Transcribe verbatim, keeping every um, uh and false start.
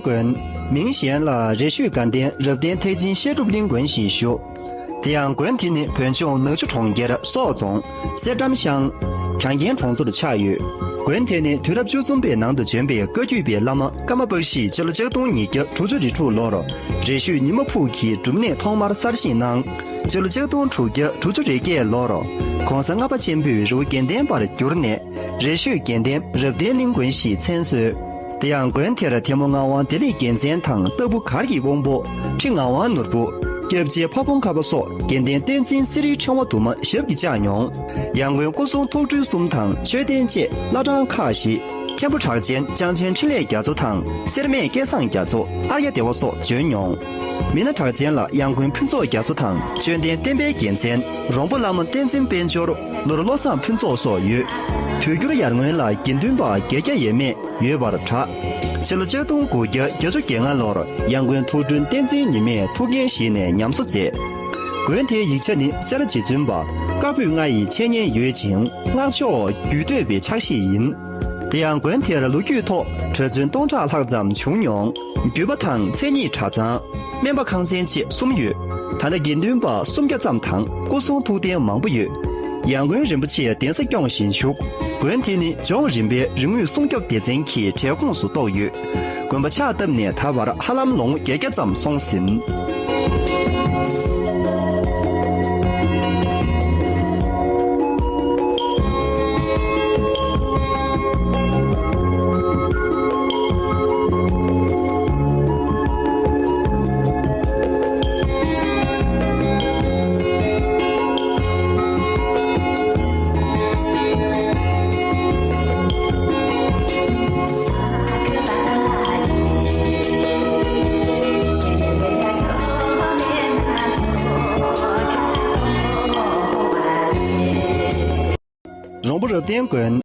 དགོན། མིང་གཞན་ལ་རེ་ཤོད་དགའ་ལྡན་རབ་བརྟན་ཐེག་ཆེན་བཤད་སྒྲུབ་གླིང་དགོན་ཞེས་ཞུ། དེ་ཡང་དགོན་དེ་ནི་བོད་ལྗོངས་ནག་ཆུ་གྲོང་ཁྱེར་སོག་རྫོང་གསེར་ཀྲམ་ཤང་། གྲངས་ཅན་གྲོང་ཚོར་ཆགས་ཡོད། དགོན་དེ་ནི་དུས་རབས་བཅུ་གསུམ་པའི་ནང་དུ་བྱོན་པའི་བཀའ་བརྒྱུད་པའི་བླ་མ་ཀརྨ་པཀྵི་སྤྱི་ལོ་ཆིག་སྟོང་ཉིས་བརྒྱ་དྲུག་ཅུ་རེ་དྲུག་ལོར་རེ་ཤོད་ཉི་མ་ཕུག་གི་སྒྲུབ་གནས་ཐོག་མར་གསར་བཞེངས་གནང་། སྤྱི་ལོ་ཆིག་སྟོང་དྲུག་བརྒྱ་དྲུག་ཅུ་རེ་བརྒྱད་ལོར་གོང་ས་ལྔ་པ་ཆེན་པོས་རི་བོ་དགེ་ལྡན་པར་བསྒྱུར་ནས། རེ་ཤོད་དགེ་ལྡན་རབ་བརྟན་གླིང་དགོན་ཞེས་མཚན་གསོལ། དེ་ཡང་དགོན་དེར་ཐལ་མོ་ངག་དབང་བདེ་ལེགས་རྒྱལ་མཚན་དང་ལྟ་བུ་གར་གྱི་དབང་པོ། ཁྲི་ངག་དབང་ནོར་བུ། སྐྱབས་རྗེ་ཕ་བོང་ཁ་པ་སོགས་དགེ་ལྡན་བསྟན་འཛིན་གསེར་རིའི་ཕྲེང་བ་དུ་མ་ཞབས་ཀྱིས་བཅགས་མྱོང་། ཡང་དགོན་སྐུ་གསུང་ཐུགས་སྤྲུལ་གསུམ་དང་མཆོད་རྟེན་བཅས་བླ་བྲང་ཁག་བཞི། མཁན་པོ་གྲགས་ཅན་ལྕང་ཆེན་འཕྲིན་ལས་རྒྱ་མཚོ་དང་སེར་སྨད་སྐལ་བཟང་རྒྱ་མཚོ། ཨརྱ་དེ་བ་སོགས་བྱོན་མྱོང་། མི་སྣ་གྲགས་ཅན་ལ་ཡང་དགོན་ཕུན་ཚོགས་རྒྱ་མཚོ་དང་དཔྱོད་ལྡན་བསྟན་པའི་རྒྱལ་མཚན། རོང་པོ་བླ་མ་བསྟན་འཛིན་དཔལ་འབྱོར། ལོར་བློ་བཟང་ཕུན་ཚོགས་སོགས་ཡོད། དུས་འགྱུར་ཡར་སྔོན་ལ་དགེ་འདུན་པ་བརྒྱད་བརྒྱ་ཡས་མས་ཡོད་པར་གྲགས། ཕྱི་ལོ་ཆིག་སྟོང་དགུ་བརྒྱ་བརྒྱད་ཅུ་གྱ་ལྔ་ལོར་ཡང་དགོན་ཐུགས་སྤྲུལ་བསྟན་འཛིན་ཉི་མས་ཐུགས་འགན་བཞེས་ནས་ཉམས་གསོ་མཛད། དགོན་དེའི་ཡིག་ཆ་ནི་སེ་ལ་རྗེ་བཙུན་པ་བཀའ་པོད་ལྔ་ཡི་འཆད་ཉན་ཡོད་ཅིང་སྔགས་ཕྱོགས་རྒྱུད་སྟོད་པའི་ཕྱག་བཞེས་ཡིན། དེ་ཡང་དགོན་དེར་ལོ་རྒྱུས་ཐོག་གྲྭ་བཙུན་སྟོང་ཕྲག་ལྷག་ཙམ་བྱུང་མྱོང་། བརྒྱུད་པ་དང་མཚན་ཉིད་གྲྭ་ཚང་། སྨན་པ་ཁང་ཚན་བཅས་གསུམ་ཡོད། ད་ལྟ་དགེ་འདུན་པ་སུམ་བརྒྱ་ཙམ་དང་སྐུ་གསུང་ཐུགས་རྟེན་མང་པོ་ཡོད། ཡང་དགོན་རིན་པོ་ཆེ་གདན་ས་སྐྱོང་བཞིན་བཞུགས། དགོན་དེ་ནི་ལྗོངས་རིམ་པའི་རིག་དངོས་སྲུང་སྐྱོབ་སྡེ་ཚན་གྱི་གྲལ་ཁོངས་སུ་གཏོགས་ཡོད། དགོན་པ་ཕྱག་བཏབ་ནས་ད་བར་ཧ་ལམ་ལོ་ངོ་བརྒྱད་བརྒྱ་ཙམ་སོང་ཟིན། རོང་པོ་རབ་བརྟན་དགོན།